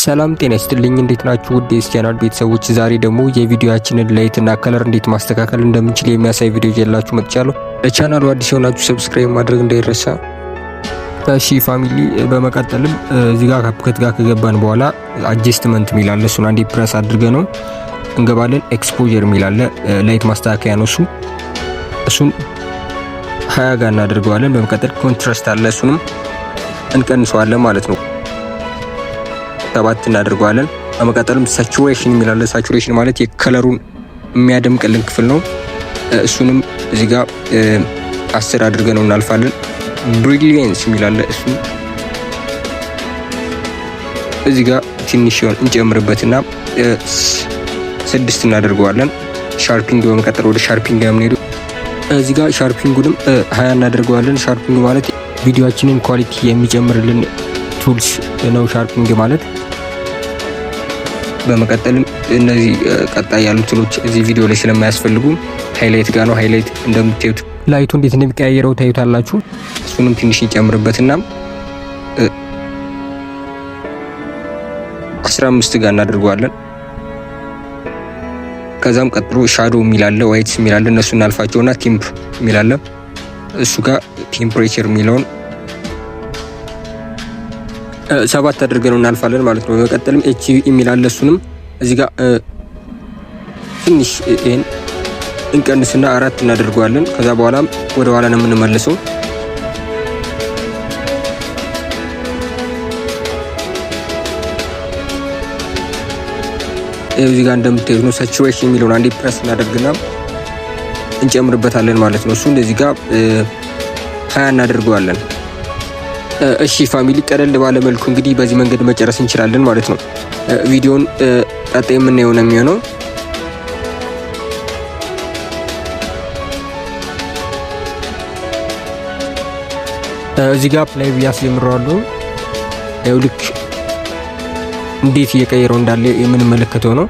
ሰላም ጤና ይስጥልኝ። እንዴት ናችሁ? ውድ የዚህ ቻናል ቤተሰቦች፣ ዛሬ ደግሞ የቪዲዮአችንን light እና color እንዴት ማስተካከል እንደምንችል የሚያሳይ ቪዲዮ ይዤላችሁ መጥቻለሁ። ለቻናሉ አዲስ የሆናችሁ subscribe ማድረግ እንዳይረሳ። እሺ family፣ በመቀጠልም እዚህ ጋር CapCut ጋር ከገባን በኋላ adjustment የሚል አለ። እሱን አንዴ ፕረስ አድርገን ነው እንገባለን። Exposure የሚል አለ፣ light ማስተካከያ ነው እሱ። እሱን 20 ጋር እናደርገዋለን። በመቀጠል contrast አለ፣ እሱንም እንቀንሰዋለን ማለት ነው። 7 እናደርገዋለን። በመቀጠልም saturation የሚል አለ። Saturation ማለት የ color ኡን የሚያደምቅልን ክፍል ነው። እሱንም እዚህ ጋር 10 አድርገን ነው እናልፋለን። Brilliance የሚል አለ። እሱ እዚህ ጋር ትንሽ ይሆን እንጨምርበትና 6 እናደርገዋለን። Sharpening፣ በመቀጠል ወደ sharpening የምንሄደው እዚህ ጋር sharpening ኡንም 20 እናደርገዋለን። Sharpening ማለት ቪዲዮአችንን quality የሚጨምርልን tools ነው sharpening ማለት። በመቀጠልም እነዚህ ቀጣይ ያሉ tool ኦች እዚህ ቪዲዮ ላይ ስለማያስፈልጉ highlight ጋር ነው። Highlight እንደምታዩት light ኡ እንዴት እንደሚቀያየረው ታዩታላችሁ። እሱንም ትንሽ እንጨምርበትና 15 ጋር እናደርገዋለን። ከዛም ቀጥሎ shadow የሚል አለ፣ whites የሚል አለ፣ እነሱ እናልፋቸውና temp የሚል አለ። እሱ ጋር temperature የሚለውን 7 አድርገን እናልፋለን ማለት ነው። በመቀጠልም HV የሚል አለ። እሱንም እዚህ ጋር ትንሽ ይሄን እንቀንስና 4 እናደርገዋለን። ከዛ በኋላም ወደ ኋላ ነው የምንመልሰው። እዚህ ጋር እንደምታዩት ነው። Saturation የሚለውን አንዴ ፕረስ እናደርግና እንጨምርበታለን ማለት ነው። እሱ እንደዚህ ጋር 20 እናደርገዋለን። እሺ family፣ ቀለል ባለ መልኩ እንግዲህ በዚህ መንገድ መጨረስ እንችላለን ማለት ነው። ቪዲዮን ቀጣይ የምናየው ነው የሚሆነው። እዚህ ጋር play ብዬ አስጀምረዋለሁ። ያው ልክ እንዴት እየቀየረው እንዳለ የምንመለከተው ነው።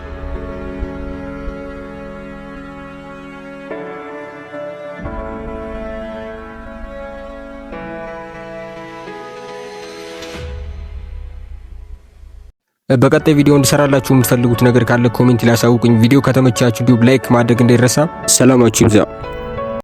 በቀጣይ ቪዲዮ እንድሰራላችሁ የምትፈልጉት ነገር ካለ comment ላይ አሳውቁኝ። ቪዲዮ ከተመቻችሁ እንዲሁም like ማድረግ እንዳይረሳ። ሰላማችሁ ይብዛ።